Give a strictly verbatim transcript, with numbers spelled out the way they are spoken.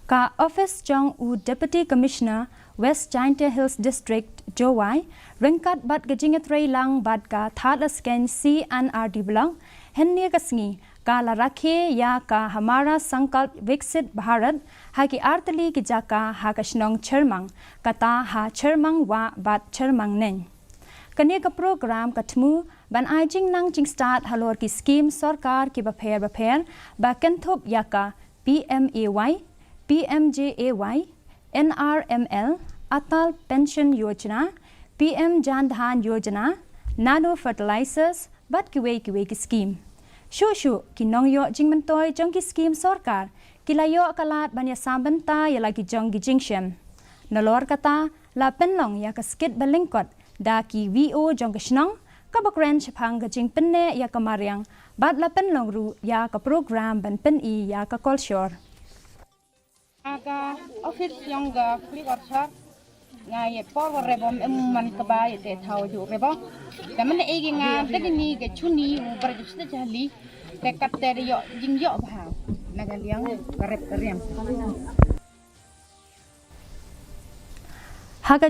Ka office jong u Deputy Commissioner West Jaintia Hills District, Jowai, ryngkat bad ka jingïatreilang bad ka Thadlaskein C and R D Block, hynne ka sngi ka la rakhe ïa ka Hamara Sankalp Viksit Bharat ha ki artylli ki jaka ha ka shnong Chyrmang, kata ha Chyrmang Wah bad Chyrmang Neng. Kane ka program ka thmu ban ai jingnang jingstad halor ki skim sorkar kiba pher bapher ba kynthup ïa ka P M A Y, P M J A Y, N R M L, Atal Pension Yojana, P M Jan Dhan Yojana, Nano Fertilizers, bad kiwei kiwei ki skim. Shuh shuh, ki nongïoh jingmyntoi jong ki skim sorkar ki la ïoh ka lad ban ïasam bynta ïa la ki jong ki jingshem. Nalor kata, la pynlong ïa ka skit ba lyngkot da ki V O jong ka shnong, kaba kren shaphang ka jingpynneh ïa ka mariang, bad la pynlong ruh ïa ka program ban pyni ïa ka kolshor. Ka office jong ka Flea Orchard, nga ïa por wa rebom em man kaba ïa te thaw ju rebo. Ka man e ki nga te ni ka chuni u bar ju sita jali, te kat te ïoh jingïoh bha na ka liang ka rep ka riang.